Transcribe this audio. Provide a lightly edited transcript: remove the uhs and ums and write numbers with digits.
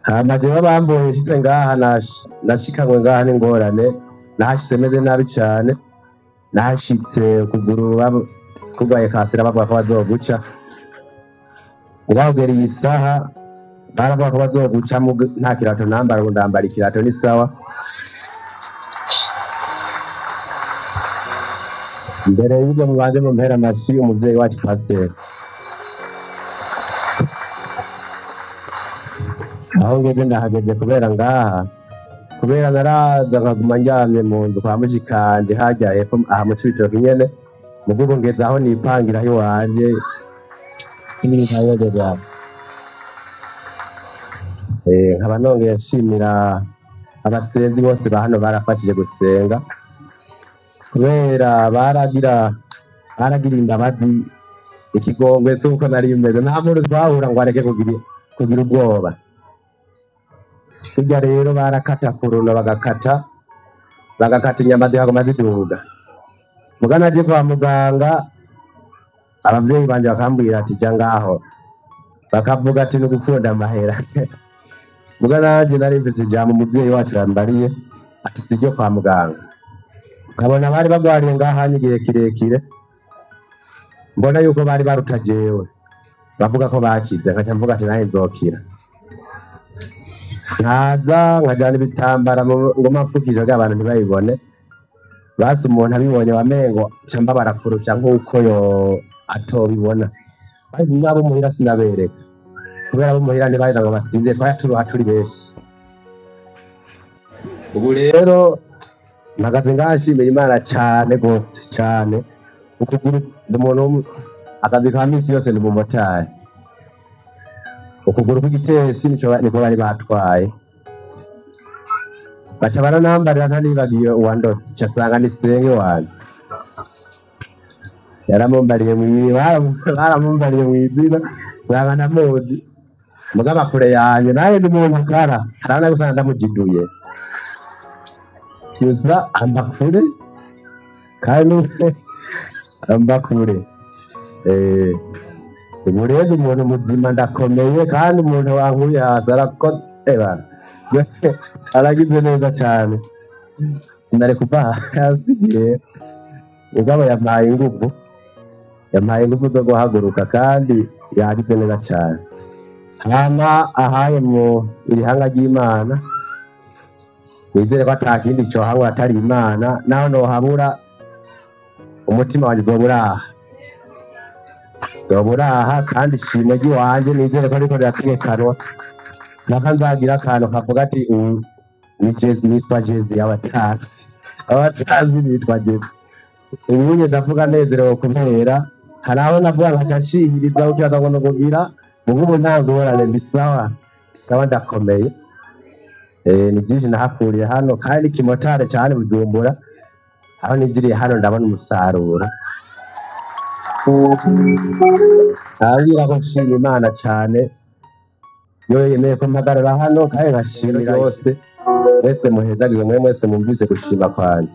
Hama jewe bambonye nshitse ngaha, nashikanywe ngaha n'ingorane, nahashitse meze nabi cane. Nahashitse ukuguru kurwaye kanseri, bavuga ko bazoguca. Ngaho kugera iyi saha baravuga ko bazoguca, nta kirato nambara, ubu ndambara ikirato ni sawa. Mbere y'ibyo mubanze mumpera amashi umuvyeyi wacu pasiteri. Aho ngeze ndahageze kubera ngaha, kubera naraza nkaguma ndyamye mu nzu kwa mushikanje harya hepfo aha mu Cibitoke nyene, mugubu ngeze aho nipangira iwanje. Nkaba nongeye nshimira abasenzi bose ba hano barafashije gusenga, kubera baragira imbabazi, ikigongwe c'uko nari meze, nta muntu twahura ngo areke kugira ubwoba. Burya rero barakata kuruno, bagakata inyama zikaguma ziduga. Muga naje kwa muganga, abavyeyi banje bakambwira ati ja ngaho, bakavuga ati ni ugukunda amahera. Muga nanje nari mfise ijambo umuvyeyi wacu yambariye ati siryo kwa muganga. Nkabona bari bagwariye ngaha igihe kirekire, mbona yuko bari baruta jewe, bavuga ko bakize, nkaca mvuga ati nanjye nzokira. Nkaza nkajana ibitambara ngo mapfukije kugira abantu ntibayibone, basi umuntu abibonye wamengo ca mbabara kurusha nk'uko yo atobibona. Basi n'abo muhira sinabereka, kubera abo muhira ntibaheza ngo basinzire, twari turuha turi benshi. Ubu rero mpagaze ngaha nshimira Imana cane gose cane. Ukuguru, ndi umuntu akazi ka misi yose ni umumotari, ukuguru kw'igitesi niko bari batwaye, baca baranambarira ntanibagiye uwandose, ca sanga ni senge wanje yaramumbariye baramumbariye mw'izina, sanga ndamuzi. Mugabo kure yanje naye ndi umuntu akara harabona gusanga ndamujiduye gusa amba kure, kandi amba kure. Ubu rero umuntu muzima ndakomeye, kandi umuntu wankuye hasi arakoze aragize neza cane, sinari kuva hasi igihe mugabo yampaye inguvu, yampaye inguvu zo guhaguruka, kandi yagize neza cane. Hama ahaye mu irihanga ry'Imana, nizere ko ata kindi cohabura atari Imana, naho nohabura umutima wanje uzoba uraha, uzoba uraha, kandi ishimwe ry'iwanje nizere ko riko rirategekanwa, naka nzagira akantu kavuga ati ubu ni Jezi, nitwa Jezi, abatazi nitwa Jezi. Ubu nye ndavuga nezerewe kubera hari aho navuga nkaca nshihiriza ukibaza ngo nukugira, mugubu nta ngorane, ndi sawa sawa, ndakomeye. Ni byinshi nahakuriye hano, kandi kimotari cyane Bujumbura, aho nigiriye hano ndabona umusaruro. Nabwira ko nshima Imana cyane yo yemeye ko mpagarara hano, kandi nkashimira yose mwese muhezagiwe, mwe mwese mumvise gushima kwanjye.